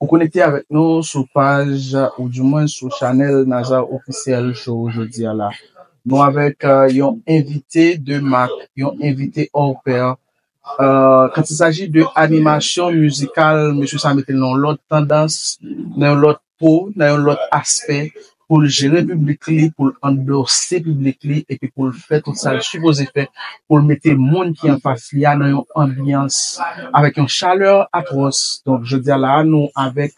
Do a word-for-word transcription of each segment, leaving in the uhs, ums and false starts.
Ou konekte avèk nou sou paj, oudimwen sou chanèl Nazar Officiel Show jodi a la. Nou avèk, euh, yon envite de mak, yon envite hors pair. Euh, quand il s'agit de animasyon mizikal, mesye sa mete l nan yon lòt tandans, nan yon lòt po, nan yon lòt aspè, pou l jere piblik li, pou l andòse piblik li, epi pou l fè tout sa l sipoze fè, pou l mete moun ki anfas li a nan yon anbyans avèk yon chalè atwòs. Donk, jodi a la, nou avèk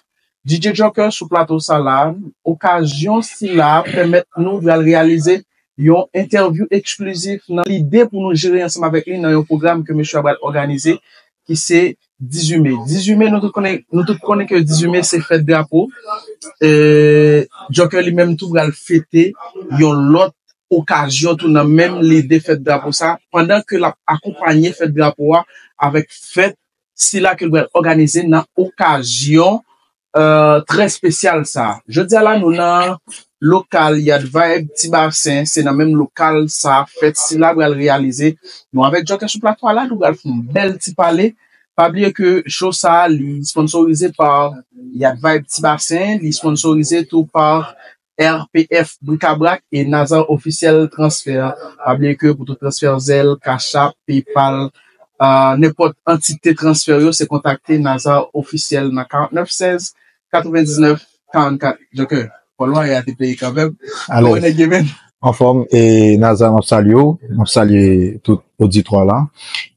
D J Joker sou plato sa la. Okazyon sila pèmèt nou pral reyalize yon entèvyou eksklizif nan lide pou nou jere ansanm avèk li nan yon pwogram ke mesye a pral òganize, ki se dizuit me. Dizuit me, nou tout konnen, nou tout konnen ke dizuit me se fèt drapo. E, Joker li menm tou pral fete yon lòt okazyon tou nan menm lide fèt drapo sa, pandan ke l ap akonpanye fèt drapo a avèk fèt sila ke l pral òganize nan okazyon, euh, trè espesyal sa. Jodi a la, nou nan lokal Yad Vibe Ti Basen, se nan menm lokal sa fèt sila pral reyalize. Nou avèk Joker sou plato a la, nou pral fè yon bèl ti pale. Pa bliye ke show sa, li sponsorize pa Yad Vibe Ti Basen, li sponsorize tou pa R P F Brikabrak e Nazar Officiel Transfer. Pa bliye ke pou tout transfè Zelle, Cash App, PayPal, euh, nenpòt antite transfè yo, se kontakte Nazar Officiel nan karantnèf sèz katrevendiznèf karannkat. Joker, Pòl Wari a te peye kanmenm. Alèz. Kòman nèg yo menm? Anfòm, e Nazar, m ap salye w, m ap salye tout oditwa la,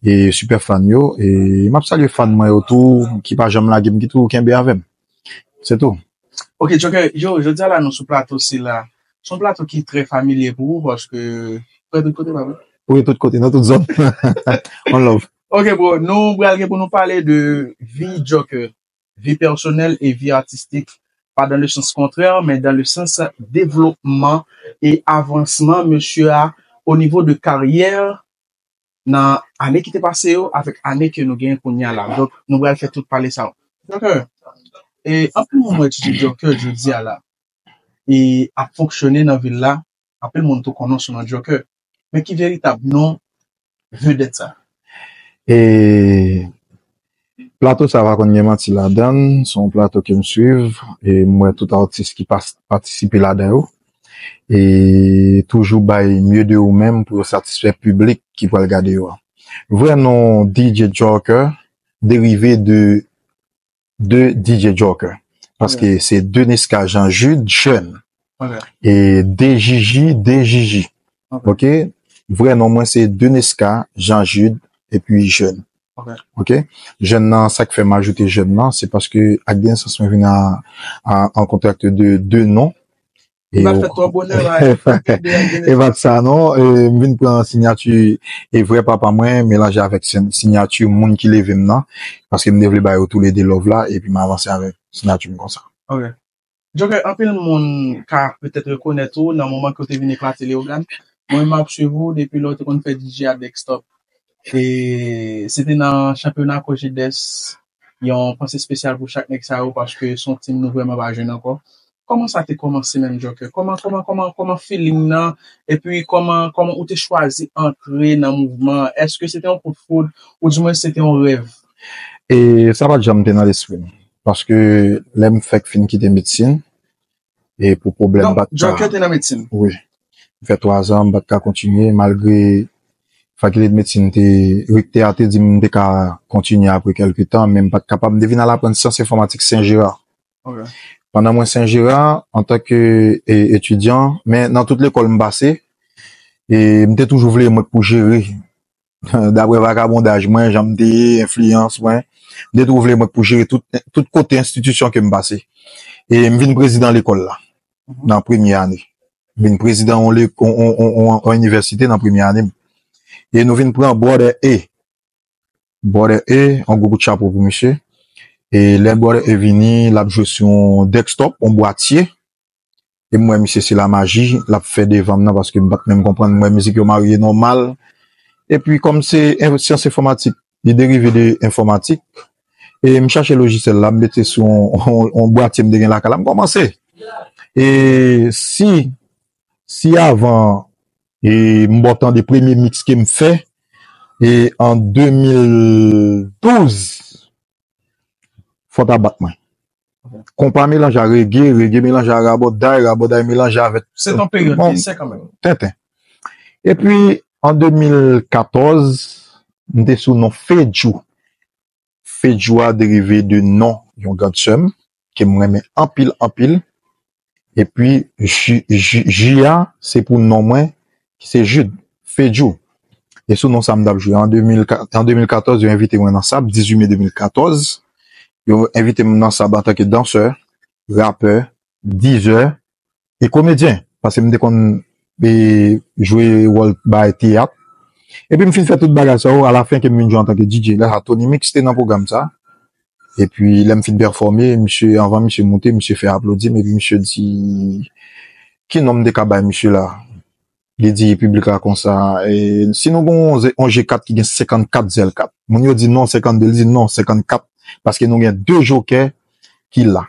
e sipè fan yo, e m ap salye fan mwen yo tou, ki pa janm lage m, ki toujou kenbe avè m. Se tou. Ok, Joker, yo, jodi a la, nou sou plato sila. Se yon plato ki trè familye pou ou, paske ou prè tout kote, pa vre? Wi, tout kote, nan tout zòn. One love. Ok, bro, nou pral gen pou nou pale de vi Joker, vi pèsonèl e vi atistik, pa dans le sens contraire, men dans le sens développement et avancement mesye a, o nivo de karyè, nan ane ki te pase yo, avèk ane ke nou genyen kounye a la. Donk, nou pral fè tout pale sa yo. Joker, e anpil moun wè T J Joker jodi a la, e ap fonksyone nan vil la, anpil moun tou konnen w sou non Joker. Men ki veritab non vedèt sa? E plato sa pa konn gen manti ladan l, se yon plato ke m swiv, e m wè tout atis ki pas-, patisipe ladan yo, e toujou bay mye de ou menm pou yo satisfè piblik ki pral gade yo a. Vrè non D J Joker derive de, de D J Joker. Paske se Denisca Jean Jude, jèn. Ok. E D J J, D J J. Ok. Ok? Vrè non mwen se Denisca Jean Jude epi jèn. Ok. Ok? Jèn nan, sa k fè m ajoute jèn nan, se paske ak de nesans mwen vin a, a, an kontak de, de non. E li pa t fèt twò bonè la, e pa t sa non, e m vin pran siyati e vrè papa mwen, melanje avèk si-, siyati moun ki leve m nan, paske m te vle ba yo toulede love la, epi m avanse avèk siyati m konsa. Ok. Joker, anpil moun ka petèt rekonèt ou nan moman ke w te vin eklate Leyogàn. Mwen, m ap swiv ou depi lè w te konn fè D J a Dextop. E se te nan chanpyona Kojedes, yon panse espesyal pou chak nèg sa yo, paske se yon tim nou vrèman pa jwenn ankò. Kòman sa te kòmanse menm, Joker? Kòman, kòman, kòman, kòman feeling nan? Epi kòman, kòman ou te chwazi antre nan mouvman an? Èske se te yon kout foud, oudimwen se te yon rèv? E sa pa t janm te nan lespri m. Paske lè m fèk fin kite medsin, e pou pwoblèm Donk, bat ka Joker te nan medsin? Wi. M fè twa zan, m pa t ka kontinye, malgre fakilte de medsin te, rektè a te di m m te ka kontinye apre kèlke tan, men m pa t kapab. M te vin al aprann syans enfòmatik Sen Jera. Ok. Pandan mwen Sen Jera, antanke, e, etidyan, men nan tout lekòl m pase, e m te toujou vle mwen k pou jere. Daprè vagabondaj mwen, jan m te ye, enfliyans mwen, m te toujou vle mwen k pou jere tout, tout kote enstitisyon ke m pase. E m vin prezidan lekòl la, nan premye ane. M vin prezidan yon le-, yon, yon, yon, yon, yon inivèsite nan premye ane m. E nou vin pran Brother E. Brother E, yon gwo kout chapo pou misye. E lè Brother E vini, l ap jwe sou yon Dextop, yon bwatye. E m wè misye se lamaji l ap fè devan m nan, paske m pa t menm konprann. M wè mizik yo marye nòmal. Epi kòm se en-, syans enfòmatik, li derive de enfòmatik, e m chache lojisyèl la, m mete sou yon, yon, yon bwatye m te gen lakay la, m kòmanse. E si, si avan, e m ba w tande premye mix ke m fè, e an de mil douz, fò w ta bat mwen. Konpa melanje a rege, rege melanje a rabòday, rabòday melanje avèk... Se t yon peryòd ki sèk kanmenm. Tenten. Epi, an de mil katòz, m te sou non Fedjou. Fedjou a derive de non yon grandsè m, ke m renmen anpil, anpil. Epi, J, J, J a, se pou non mwen, ki se Jude, Fedjou. E sou non sa m t ap jwe. An de mil, an de mil katòz, yo envite mwen nan Sab, dizuit me de mil katòz. Yo envite m nan Sab antanke dansè, rapè, dizè, e komedyen, paske m te konn, e, jwe wòl bay teyat. Epi m fin fè tout bagay sa yo, alafen ke m vin jwe antanke D J. Lè sa, Tony Mix te nan pwogram sa. Epi lè m fin pèfòme, misye, anvan misye moute, misye fè aplodi m, epi misye di, "Ki non m te ka bay misye la?" Li di piblik la konsa, e, "Si nou gen yon ze-, yon je kat ki gen senkannkat zèl kat." Moun yo di, "Non, senkannde." Li di, "Non, senkannkat, paske nou gen de jokè ki la."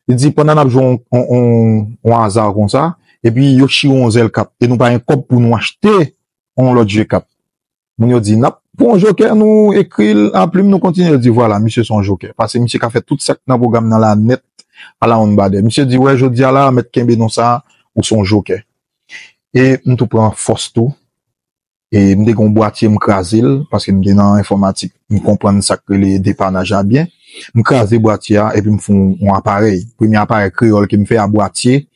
Li di, "Pandan n ap jwe on, on, on, on aza konsa, epi yo chire yon zèl kat, e nou pa gen kòb pou nou achte yon lòt je kat." Moun yo di, "N ap pran yon jokè, nou ekri l a plim, nou kontinye." Li di, "Vwala, misye se yon jokè." Paske misye ka fè tout sa k nan pwogram nan la nèt, ala yon badè. Misye di, "Wè, jodi a la, mèt kenbe non sa, ou se yon jokè." E m tou pran fòs tou. E m te gen yon bwatye, m kraze l, paske m te nan enfòmatik, m konprann sa k rele depanaj la byen. M kraze bwatye a, epi m fè yon, yon aparèy. Premye aparèy kreyòl ke m fè a bwatye,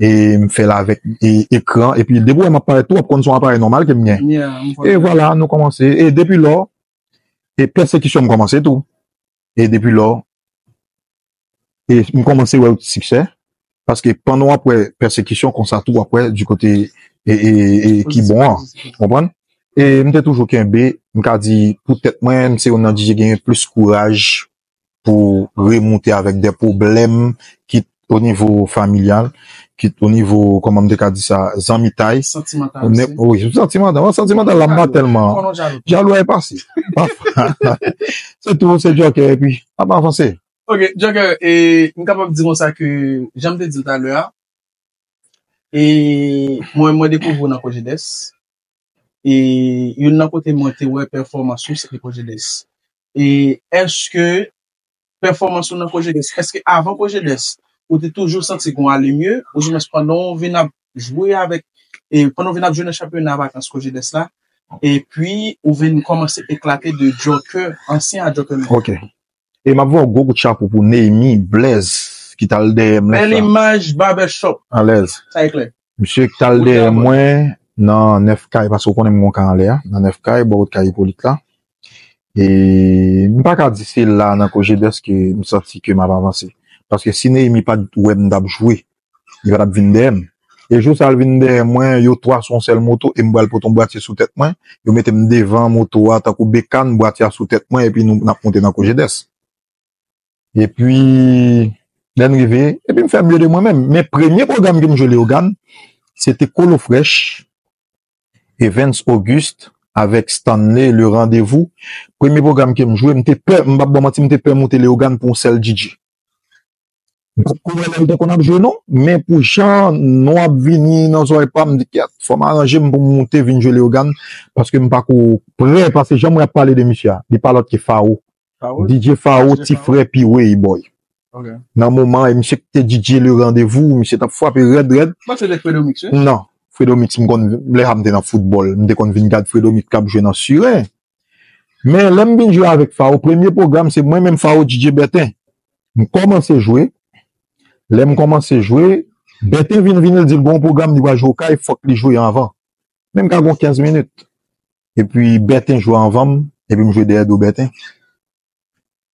e m fè l avèk, e, ekran, epi depi w wè m ap parèt tou, w ap konn se yon aparèy nòmal ke m gen. Yeah, m konprann. E vwala, nou kòmanse. E depi lò, e pèsekisyon m kòmanse tou. E depi lò, e m kòmanse wè siksè, paske pandan w ap wè pèsekisyon konsa tou, w ap wè di kote, e, e, e, ki bon an. Konprann? E m te toujou kenbe, m ka di, pou tèt mwen, m se youn nan D J ki gen plis kouraj pou remoute avèk de pwoblèm, kit o nivo familyal, kit o nivo, kòman m te ka di sa, zanmitay. Santimantal osi. Wi, santimantal. Mwen santimantal la, m pa tèlman. Jalou. Jalou a pase. Se tou, se djòkè, epi, ap avanse. Ok, Jagger, e, m kapab di konsa ke, jan m te di l talè a, e, mwen, mwen dekouvri w nan Kojedes. E, youn nan kote mwen te wè pèfòmans ou, se te Kojedes. E, èske pèfòmans ou nan Kojedes, èske avan Kojedes, ou te toujou santi gen ale mye, oudimwens pandan w vin ap jwe avèk, e, pandan w vin ap jwe nan chanpyona vakans Kojedes la, epi ou vin kòmanse eklate de djòkè, ansyen a djòkè menm? Ok. E m ap voye yon gwo kout chapo pou Neymi Blaise, ki t al dèyè m lè sa. Bèl imaj, barbershop. Alèz. Sa e klè. Misye ki t al dèyè mwen nan nèf kay, paske w konnen m gen yon kay anlè a, nan nèf kay, bò wout kay Ipolit la. E m pa ka di se la nan Kojedes ke m santi ke m ap avanse. Paske si Neymi pa t wè m t ap jwe, li pa t ap vin dèyè m. E jou sa a l vin dèyè mwen, yo twa sou yon sèl moto, e m pral pote yon bwatye sou tèt mwen. Yo mete m devan moto a tankou bekàn, bwatye a sou tèt mwen, epi nou, n ap monte nan Kojedes. Epi, lè n rive, epi m fè mye de mwen menm. Men premye pwogram ke m jwe Leyogàn, se te Kolo Fresh, Evens Auguste, avèk Stanley Le Rendez-Vous. Premye pwogram ke m jwe, m te pè, m p ap ba w manti, m te pè moute Leyogàn pou yon sèl D J. M pa t ko wè lè l te konn ap jwe non, men pou jan non ap vini nan zòrèy pa m, m di, "Kèt, fò m aranje m pou m moute vin jwe Leyogàn," paske m pa ko prè, paske jan mwen ap pale de misye a, li pa lòt ke Faro. Faro? D J Faro, D J ti Faro. Frè Piway, boy. Ok. Nan moman, e misye ki te D J Le Rendez-Vous, misye t ap frape rèd, rèd. Mwen se de Fredo Mix, wi. Non, Fredo Mix, m konn, lè sa m te nan foutbòl, m te konn vin gad Fredo Mix k ap jwe nan Siren. Men lè m vin jwe avèk Faro, premye pwogram se mwen menm, Faro, D J Bèten. M kòmanse jwe. Lè m kòmanse jwe, Bèten vin vini, l di l gon pwogram li pral jwe okay, fòk li jwe anvan. Men m ka gon kenz minit. Epi Bèten jwe anvan m, epi m jwe dèyè do Bèten.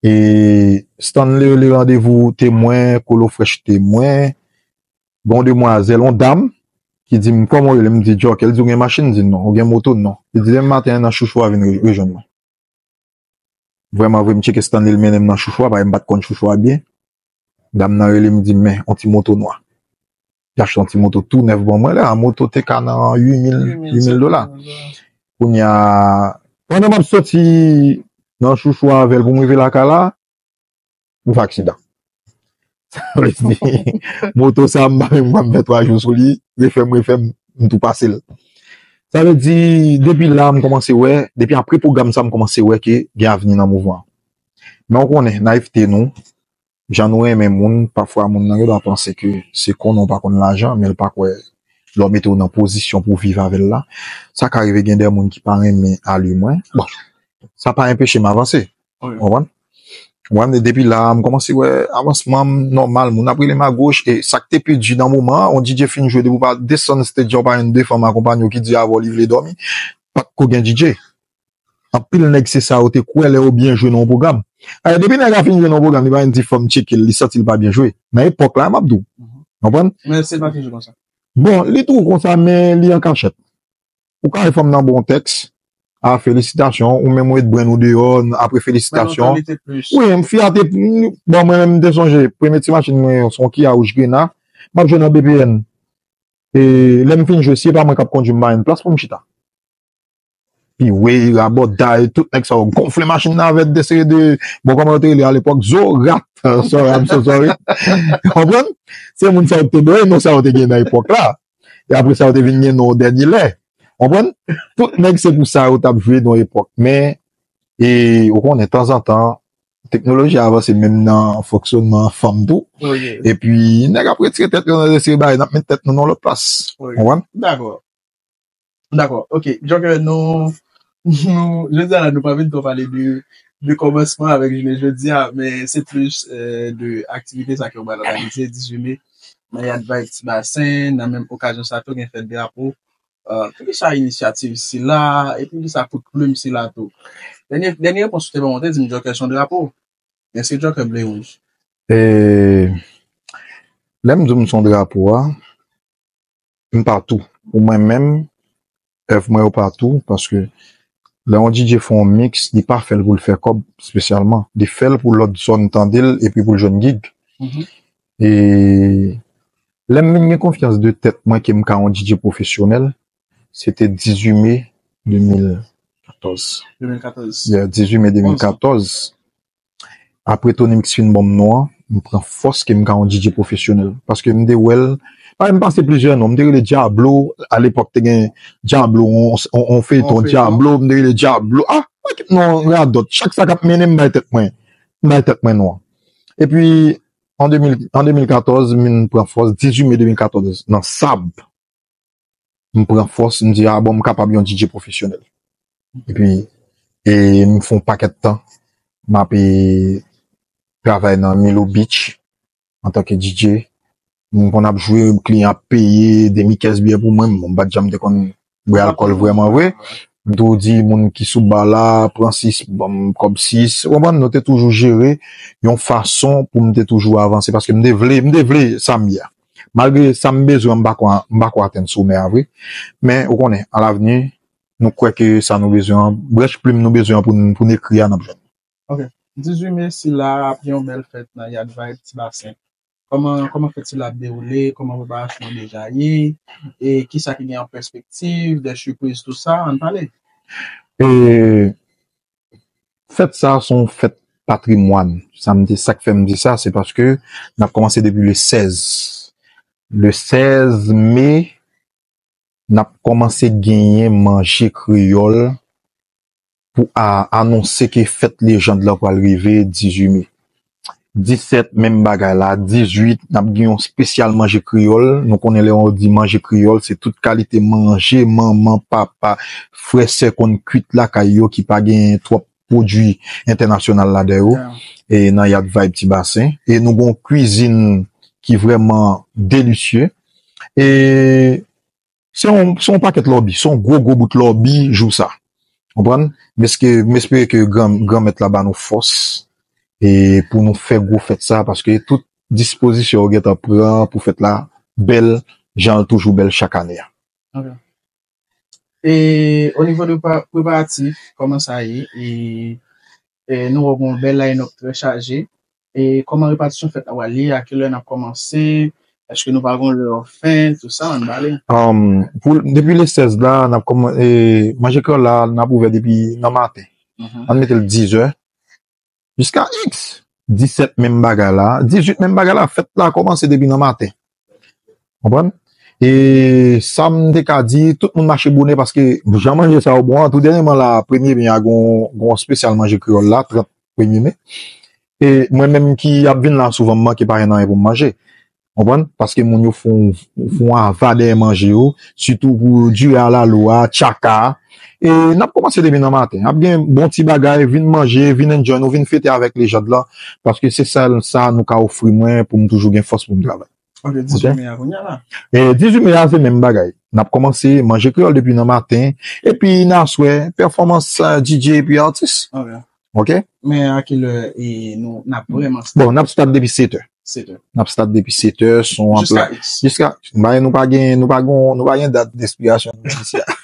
E Stanley Le Rendez-Vous te mwen, Kolo Fresh te mwen, gon demwazèl, yon dam, ki di m, "Kòman w rele?" M di, "Jòkè." L di, "Ou gen machin?" M di, "Non." "Ou gen moto?" "Non." Li di, "Demen maten an, nan Chouchwa, vin re-, rejwenn mwen." Vrèman vre, m tcheke Stanley, l mennen m nan Chouchwa, paske m pa t konn Chouchwa byen. Dam nan rele m, di m, "Men, yon ti moto nwa." Li achte yon ti moto tou nèf ban mwen, lè a moto te ka nan uit mil, uit mil dola. Kounye a, pandan m ap soti nan Chouchwa avè l pou m rive lakay la, m fè aksidan. Sa vle di, moto sa, m pa menm, m pa menm fè twa jou sou li, refè m, refè m, m tou pase l. Sa vle di, depi la, m kòmanse wè, depi apre pwogram sa, m kòmanse wè ke gen avni nan mouvman an. Men w konnen, nayivte nou, jan nou renmen moun, pafwa moun nan gen dwa panse ke se konnen w pa konn lajan, men l pa kwè lè w mete w nan pozisyon pou w viv avè l la. Sa ka rive gen de moun ki pa renmen ale mwen. Bon, sa pa enpeche m avanse. Ou konprann? Ou konprann? Depi la, m kòmanse wè avansman m nòmal, moun ap rele m agoch, e sa k te pi di nan moman an, yon D J fin jwe, depi w pa desann stage, ou pa jwenn de fanm akonpanye w ki di avè w li vle dòmi, pa t ko gen D J. Anpil nèg se sa yo te kwè lè yo byen jwe nan yon pwogram. Ayè, depi nèg la fin jwe nan yon pwogram, li pa vin di fanm tcheke l, li santi l pa byen jwe. Nan epòk la, m ap di w. Konprann? Men se pa toujou konsa. Bon, li toujou konsa, men li an kachèt. Ou ka wè fanm nan bon tèks, a felisitasyon, ou menm ou met brenn ou deyò, apre felisitasyon. Wi, fi a te, bon, mwen menm m te sonje, premye ti machin mwen, se yon Kia Rouge Grenna, m ap jwe nan B P N. E lè m fin jwe, si e pa mwen k ap kondwi, m pa jwenn plas pou m chita. Pi wi, rabòday, tout nèg sa yo gonfle machin nan avèk de seri de, bon, kòman yo te rele alepòk, zo rat, sorry, I'm so sorry. Konprann? Se moun sa yo te dwe, non sa yo te gen nan epòk la. E apre sa, yo te vin gen non dènye lè. Konprann? Tout nèg se pou sa yo t ap jwe nan epòk. Men, e, ou konnen, tanzantan, teknoloji a avanse menm nan fonksyonman fanm tou. Epi, nèg ap retire tèt yo nan de seri bagay, n ap met tèt nou nan lòt plas. Konprann? Dakò. Dakò, ok. Joker, nou, nou, jodi a la, nou pa vin twò pale de, de kòmansman avèk jounen jodi a, men se plis euh, de aktivite sa ke w pral reyalize dizuit me nan Yad Vibe Ti Basen, nan menm okazyon sa tou gen fèt drapo. Euh, poukisa inisyativ sila, e poukisa kout plim sila tou? Dènye, dènye repons ou te ban mwen, ou te di m Joker se yon drapo. Men se Joker ble wouj. E, lè m di w m se yon drapo a, m patou. Pou mwen menm, èv mwen yo patou, paske lè yon D J fè yon mix, li pa fè l pou l fè kòb espesyalman. Li fè l pou lòt zòn tande l epi pou l jwenn gig. E lè m vin gen konfyans de tèt mwen ke m ka yon D J pwofesyonèl, se te dizuit me de mil katòz. De mil katòz. Yeah, dizuit me de mil katòz. Apre Tony Mix fin ban m non an, m pran fòs ke m ka yon D J pwofesyonèl. Paske m te wè l, pa m pase plizyè non, m te rele Diablo, alepòk te gen Diablo, on, on, on feyton Diablo, m te rele Diablo. Ah, pa kit non radòt, chak sa k ap mennen m bay tèt mwen, m bay tèt mwen non an. Epi, an de mil, an de mil katòz, m vin pran fòs, dizuit me de mil katòz, nan Sab. M pran fòs, m di, ah bon, m kapab yon D J pwofesyonèl. Epi, e m fè yon pakèt tan, m ap e, travay nan Milo Beach, antanke D J. M konn ap jwe, kliyan ap peye, demi kès byè pou mwen, m pa t janm te konn bwè alkòl vrèman vre. M toujou di, moun ki sou ba la, pran sis, ban m kòb sis. Ou konprann, nou te toujou jere yon fason pou m te toujou avanse, paske m te vle, m te vle sa m ye a. Malgre sa m bezwen an, m pa ko, m pa ko atenn somè a vre. Men, ou konnen, alavni, nou kwè ke sa nou bezwen an, branch plim nou bezwen an pou n, pou n ekri a, n ap jwenn. Ok. Dizuit me sila ap gen yon bèl fèt nan Yad Vibe Ti Basen. Kòman, kòman fèt sila ap dewoule, kòman preparasyon an deja ye, e kisa ki gen an pèspektiv, de sipriz, tou sa, ann pale. E, fèt sa a se yon fèt patrimwàn. Sa m di, sa k fè m di sa, se paske n ap kòmanse depi le sèz. Le sèz me, n ap kòmanse genyen manje kreyòl pou a, anonse ke fèt lejand lan pral rive dizuit me. Disèt, menm bagay la. Dizuit, n ap gen yon espesyal manje kreyòl. Nou konnen lè yon di manje kreyòl, se tout kalite manje manman, papa, frè, sè konn kwit lakay yo ki pa gen twòp pwodui entènasyonal ladan yo. E nan Yad Vibe Ti Basen. E nou gen yon kwizin ki vrèman delisye. E se yon, se yon pakèt lòbi, se yon gwo, gwo bout lòbi jou sa. Konprann? M eske, m espere ke gran, Granmèt la ba nou fòs e pou nou fè gwo fèt sa, paske tout dispozisyon yo gentan pran pou fèt la bèl, jan l toujou bèl chak ane a. Ok. E o nivo de pa, preparatif, kòman sa ye? E, e nou wè yon bèl line-up trè chaje. E kòman repatisyon fèt la pral ye? A kilè n ap kòmanse? Èske nou pral gen lè fen? Tou sa, ann pale. Um, pou, depi le sèz la, n ap kòman, e, manje kreyòl la, n ap ouvè depi nan maten. Ann mete l dizè. Jiska X. Disèt menm bagay la. Dizuit menm bagay la. Fèt la kòmanse depi nan maten. Konprann? E sa m te ka di, tout moun mache bonè paske jan manje sa yo bon an, tou dènyèman la, premye me a, gon, gon espesyal manje kreyòl la, trant premye me. E mwen menm ki ap vin la souvan, m manke pa jwenn anyen pou m manje. Konprann? Paske moun yo fè yon, fè yon ava dèyè manje yo, sitou pou diri alalou a, tchaka. E n ap kòmanse depi nan maten. Ap gen bon ti bagay, vin manje, vin enjoy, nou vin fete avèk lejand lan, paske se sèl sa nou ka ofri mwen pou m toujou gen fòs pou m travay. Ok, dizuit me a kounye a la. E dizuit me a se menm bagay. N ap kòmanse manje kreyòl depi nan maten, epi nan aswè, pèfòmans, eh, D J epi atis. Ok. Ok? Men a kilè e nou n ap vrèman start? Bon, n ap start depi sèt è. Sèt è. N ap start depi sèt è, son an pla. Jiska X. Jiska, men nou pa gen, nou pa gen, nou pa gen dat despirasyon nou isi a.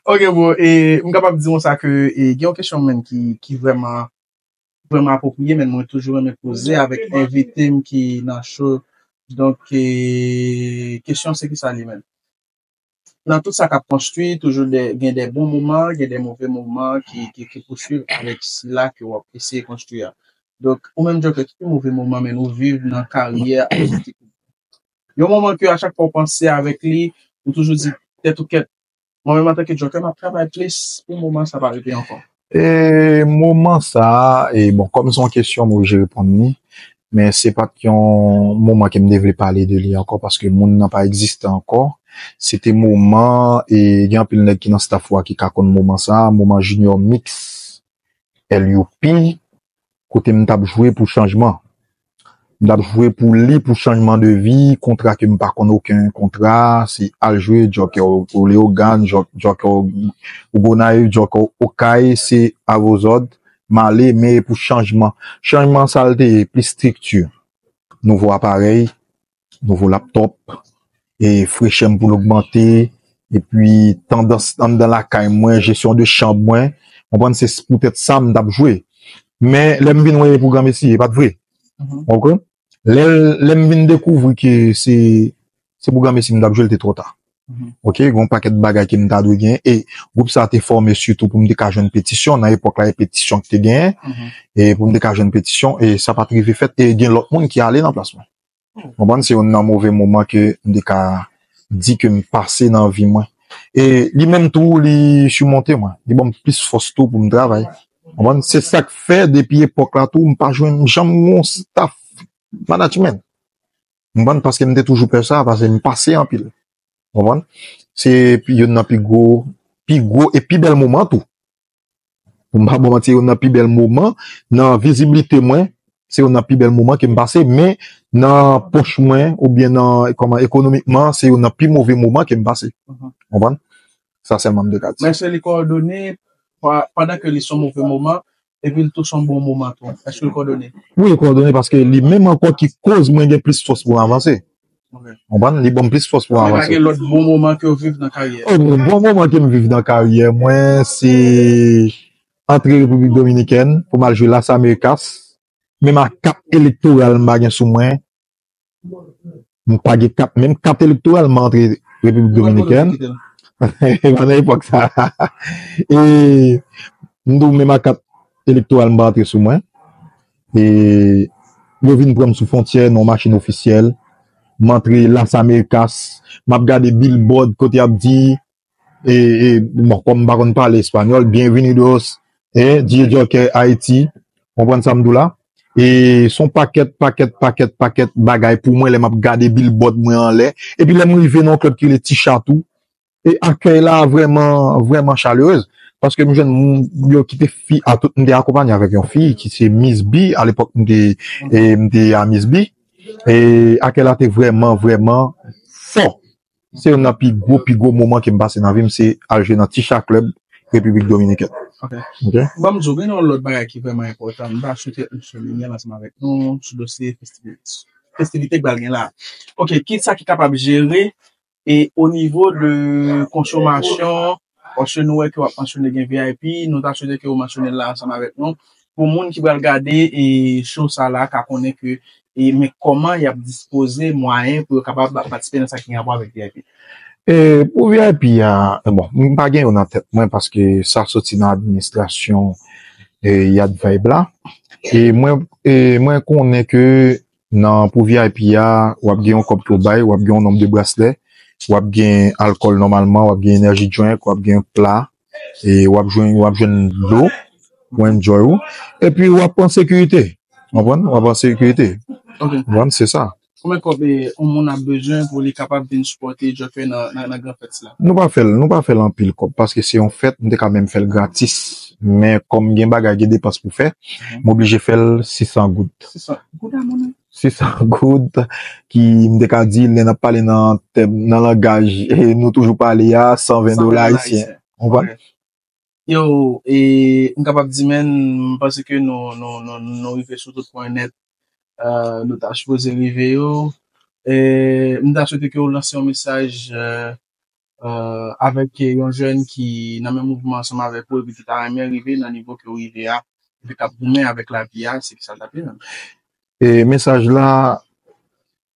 Ok, bon, e m kapab di konsa ke e, gen yon kesyon menm ki, ki vrèman, vrèman apwopriye, men mwen toujou renmen poze avèk envite m ki nan show. Donk, e, kesyon se ki sa li menm? Nan tout sa k ap konstwi, toujou de, gen de bon moman, gen de move moman ki, ki, ki pouswiv avèk sila ke w ap eseye konstwi a. Donk, ou menm Joker, ki pi move moman men nou viv nan karyè atistik ou? Yon moman ke a chak fwa w panse avèk li, ou toujou di tèt ou kèt, mwen menm antanke Joker, m ap travay plis pou moman sa pa rive ankò. E moman sa, e bon, kòm se yon kesyon, m oblije reponn li, men se pa t yon moman ke m te vle pale de li ankò, paske moun nan pa egziste ankò. Se te moman, e gen anpil nèg ki nan staff ou a ki ka konn moman sa, moman Junior Mix, L U P, kote m t ap jwe pou chanjman. M t ap jwe pou li, pou chanjman de vi, kontra ke m pa konn okenn kontra, se al jwe, Joker Leyogàn, Joker Gonayiv, Joker Okay, se avozòd, m ale, men e pou chanjman. Chanjman sa l te ye, plis estrikti, nouvo aparèy, nouvo laptòp, e frechè m pou l ogmante, epi tandans anndan lakay mwen, jesyon de chanm mwen, konprann, se poutèt sa m t ap jwe. Men lè m vin wè e pou granmesi, e pa t vre. Ou konprann? Lè, lè m vin dekouvri ke se, se pou granmesi m t ap jwe, l te twò ta. Ok, gen yon pakèt bagay ke m ta dwe gen. E gwoup sa te fòme sitou pou m te ka jwenn petisyon. Nan epòk la, e petisyon ki te genyen. E pou m te ka jwenn petisyon, e sa pa t rive fèt. E gen lòt moun ki ale nan plas mwen. Konprann? Se youn nan move moman ke m te ka di ke m pase nan vi mwen. E li menm tou, li simonte mwen. Li ban m plis fòs tou pou m travay. Konprann? Se sa k fè, depi epòk la tou, m pa jwenn, m janm yon staff management. Konprann? Paske m te toujou pè sa, paske m pase anpil. Konprann? Se youn nan pi gwo, pi gwo e pi bèl moman tou. Pou m pa ba w manti, se youn nan pi bèl moman nan viziblite mwen, se youn nan pi bèl moman ke m pase, men nan pòch mwen, oubyen nan, kòman, ekonomikman, se youn nan pi move moman ke m pase. Konprann? Sa sèlman m te ka di. Men èske li kowòdone pa-, pandan ke li se yon move moman, epi li tou se yon bon moman tou? Èske li kowòdone? Wi, li kowòdone paske li menm ankò ki koz mwen gen plis fòs pou m avanse. Konprann? Li ban m plis fòs pou m avanse. Men pa gen lòt bon moman ke w viv nan karyè? Oh, bon, bon moman ke m viv nan karyè mwen, se antre Repiblik Dominikèn pou m al jwe Las Americas. Menm a kat elektoral m pa gen sou mwen. M pa gen kat, menm kat elektoral m antre Repiblik Dominikèn. Pandan epòk sa. E m di w menm a kat elektoral m pa antre sou mwen. E yo vin pran m sou fwontyè nan yon machin ofisyèl. M antre Las Americas, m ap gade billboard kote y ap di, e, e, bon, kòm m pa konn pale espanyòl, Bienvenidos, e, DJ Joker Haiti, konprann sa m di w la? E se yon pakèt, pakèt, pakèt, pakèt bagay pou mwen lè m ap gade billboard mwen anlè. Epi lè m rive nan yon klèb ki rele Ti Chat tou, e akèy la vrèman, vrèman chalerez. Paske m jwenn moun yo ki te fi a tout, m te akonpanye avèk yon fi ki se Miss B, a lepòk m te, e, m te a Miss B. E akèy la te vrèman, vrèman fò. Se youn nan pi gwo, pi gwo moman ke m pase nan vi m, se al jwe nan Ti Chat Club, Repiblik Dominikèn. Ok. Ok? Ban m di w, gen yon lòt bagay ki vrèman enpòtan. M ta swete nou souliye l ansanm avèk nou sou dosye festivite, festivite k pral gen la. Ok, ki sa ki kapab jere e o nivo de konsomasyon, paske nou wè ke w ap mansyone gen V I P, nou ta swete ke w mansyone l la ansanm avèk nou. Pou moun ki pral gade e show sa la ka konnen ke e men kòman y ap dispoze mwayen pou yo kapab patisipe nan sa ki gen rapò avèk V I P. E pou V I P a, bon, m pa gen yo nan tèt mwen paske sa soti nan administrasyon e Yad Vibe la. E mwen, e mwen konnen ke nan, pou V I P a, w ap gen yon kòb ke w bay, w ap gen yon nonb de braslè, w ap gen alkòl nòmalman, w ap gen energy drink, w ap gen pla, e w ap jwenn, w ap jwenn dlo pou enjoy ou. Epi w ap an sekirite. Konprann? W ap an sekirite. Ok. Konprann? Se sa. Konbyen kòb eh, yon moun ap bezwen pou li kapab vin sipòte Joker nan, nan, nan gran fèt sila? Nou pa fè l, nou pa fè l anpil kòb, paske se yon fèt, m te ka menm fè l gratis. Men kòm gen bagay, gen depans pou fè, m oblije fè l sisan goud. Se sa. Goud a moun. Sisan goud, ki m te ka di, lè n ap pale nan tèm, nan langaj, e nou toujou pale a, san ven dola ayisyen. Ou konprann? Yo, e, m kapab di, men, m panse ke nou, nou, nou, nou rive sou tout pwen nèt, eh, nou ta sipoze rive yo. E, m ta swete ke w lanse yon mesaj, eh, eh, avèk yon jèn ki nan menm mouvman ansanm avèk ou, epi ki ta renmen rive nan nivo ke w rive a, epi k ap goumen avèk lavi a, se ki sa l t ap ye menm. E mesaj la,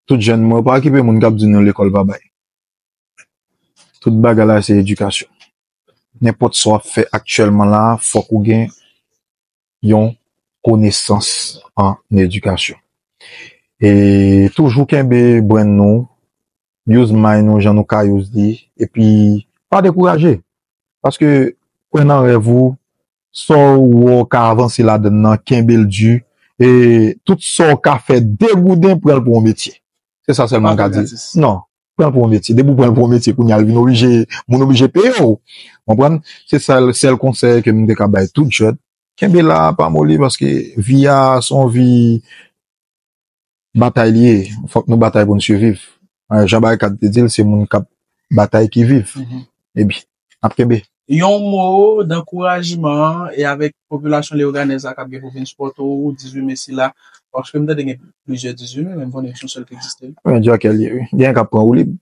tout jèn mwen, pa okipe moun k ap di nou lekòl pa bay. Tout bagay la se edikasyon. Nenpòt sa w ap fè aktyèlman la, fòk ou gen yon konesans an edikasyon. E toujou kenbe brenn nou, use mind nou jan nou ka use li, epi pa dekouraje. Paske kwè nan rèv ou, sa w wè w ka avanse ladan l nan, kenbe l di, e tout sa w ka fè degouden, pran l pou yon metye. Se sa sèlman m ka di. Non, pran l pou yon metye. Depi w pran l pou yon metye, kounye a l vin oblije, moun oblije peye w. Konprann? Se sèl, sèl konsèy ke m te ka bay tout jèn. Kenbe la, pa moli, paske vi a se yon vi batay li ye. Fòk nou batay pou n siviv. Eh, Jean Barricade te di l, se moun k ap batay ki viv. Epi, n ap kenbe. Yon mo dankourajman e avèk popilasyon leyoganèz la k ap gen pou vin sipòte w dizuit me sila, paske m tande gen plizyè dizuit me, men m konnen se yon sèl ki egziste. Men Joker li ye, wi. Gen k ap pran woulib.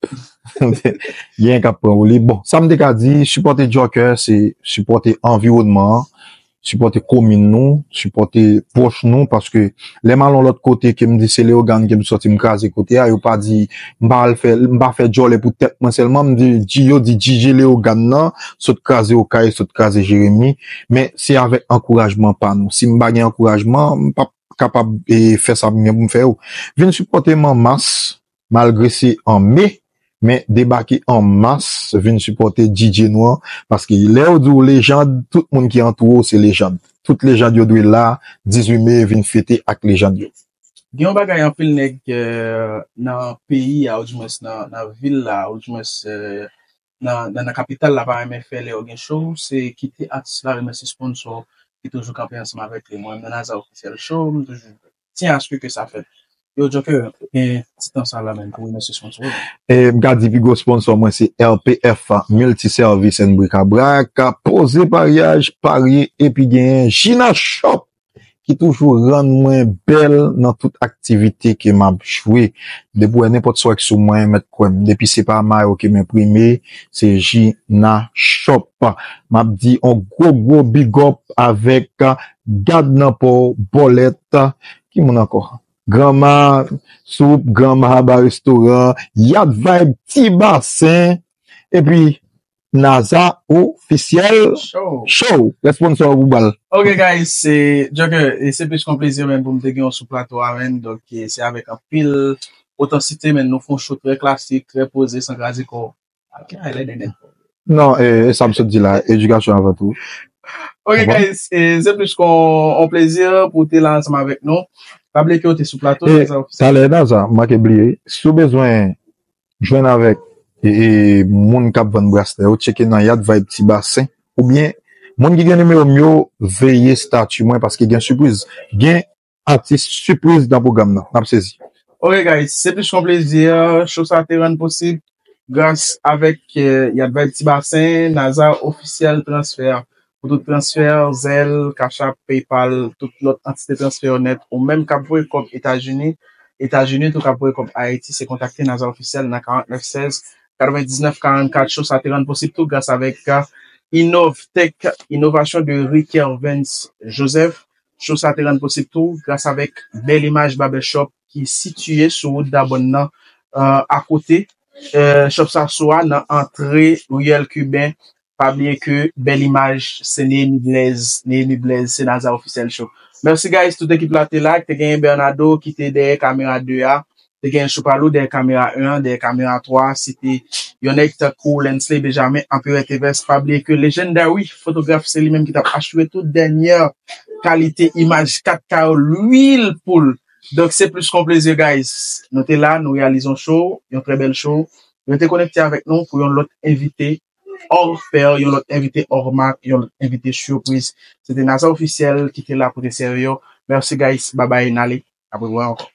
Gen k ap pran woulib. Bon, sa m te ka di, sipòte Joker, se sipòte anviwònman an, sipòte komin nou, sipòte pwòch nou, paske lè m al yon lòt kote ke m di se Leyogàn ke m sòti, m kraze kote a, yo pa di, m pa al fè, m pa fè djòlè pou tèt mwen sèlman, m di, di yo di D J Leyogàn nan sot kraze Okay, sot kraze Jeremi, men se avèk ankourajman pa nou. Si m pa gen ankourajman, m p ap kapab e, fè sa m gen pou m fè yo. Vin sipòte m an mas, malgre se an me, men debake an mas, vin sipòte D J nou an, paske lè yo di w lejand, tout moun ki antoure w se lejand. Tout lejand yo dwe la, dizuit me, vin fete ak lejand yo. Gen yon bagay anpil nèg eh, nan peyi a, oudimwens nan, nan vil la, oudimwens eh, nan, nan, nan kapital la pa renmen fè lè yo gen show, se kite atis la remèsye sponsò ki toujou kanpe ansanm avèk li. Mwen menm nan Naza Officiel Show, m toujou tyen aske ke sa fèt. Yo, Joker, gen ti tan sa la menm pou remèsye sponsò yo. E m ka di pi gwo sponsò mwen se L P F Multiservice and Bric-à-Brac, poze paryaj, parye epi genyen Gina Shop ki toujou rann mwen bèl nan tout aktivite ke m ap jwe. Depi w wè nenpòt swag sou mwen, mèt kwè m. Depi se pa mayo ke m enprime, se Gina Shop. M ap di on gwo gwo big up avèk Gad nan po, Bòlèt, ki moun ankò? Granma Soup, Granma Ba Restoran, Yad Vibe Ti Basen, epi Naza Officiel Show. Show. Responsab pou bal. Ok, guys, se Joker, e se plis kon plezi menm pou m te gen w sou plato a, menm. Donk, e, se avèk anpil otansite, menm, nou fè yon show trè klasik, trè poze, san kraze kò. Ok, ale de nèt. Non, e, e sa m sot di la, edikasyon avan tou. Ok, guys, e, se plis kon yon plezi pou w te la ansanm avèk nou. Pa bliye ke w te sou plato, E, talè, Naza, m manke bliye. Si w bezwen jwenn avèk e, e, moun k ap vann braslè yo, tcheke nan Yad Vibe Ti Basen. Oubyen, moun ki gen nimewo m yo, veye stati mwen paske gen sipriz. Gen atis sipriz nan pwogram nan. N ap sezi. Ok, guys, se plis kon plezi. Show sa te rann posib gras avèk eh, Yad Vibe Ti Basen, Naza Officiel Transfer. Pou tout transfè, Zelle, Cash App, PayPal, tout lòt antite transfè yo nèt, ou menm k ap voye kòb Etazini, Etazini tou k ap voye kòb Ayiti, se kontakte Naza Officiel nan karant nèf sèz, katrevendiznèf karannkat. Show sa te rann posib tou gras avèk Innovtech, inovasyon de Riquervens Joseph. Show sa te rann posib tou gras avèk Bèl Imaj Barbershop ki sitiye sou wout Dabòn nan, eh, akote eh, shop sa sou a nan antre Riyèl Kiben. Pa bliye ke Bèl Imaj se Nehemy Blaise, Nehemy Blaise se Naza Officiel Show. Mèsi guys, tout ekip la te la, te genyen Bernardo ki te dèyè kamera de a. Te gen Chupalou dèyè kamera en an, dèyè kamera twa, se te yon nèg tankou Lensley Benjamin, Anperè Tevez. Pa bliye ke Legendary Photograph se li menm ki t ap asire tout dènyè kalite imaj kat K yo, lwil poul. Donk, se plis kon plezi, guys. Nou te la, nou reyalize yon show, yon trè bèl show. Rete konekte avèk nou pou yon lòt envite hors pair, yon lòt envite hors mark, yon lòt envite sipriz. Se te Naza Ofisyèl ki te la pou te sèvi yo. Mèsi, guys. Babay, n ale. Apre wè ankò.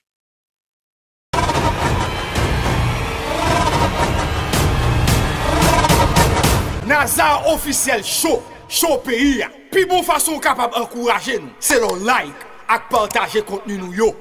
Naza Ofisyèl Show, show peyi a. Pi bon fason w kapab ankouraje nou, se lè w like ak pataje kontni nou yo.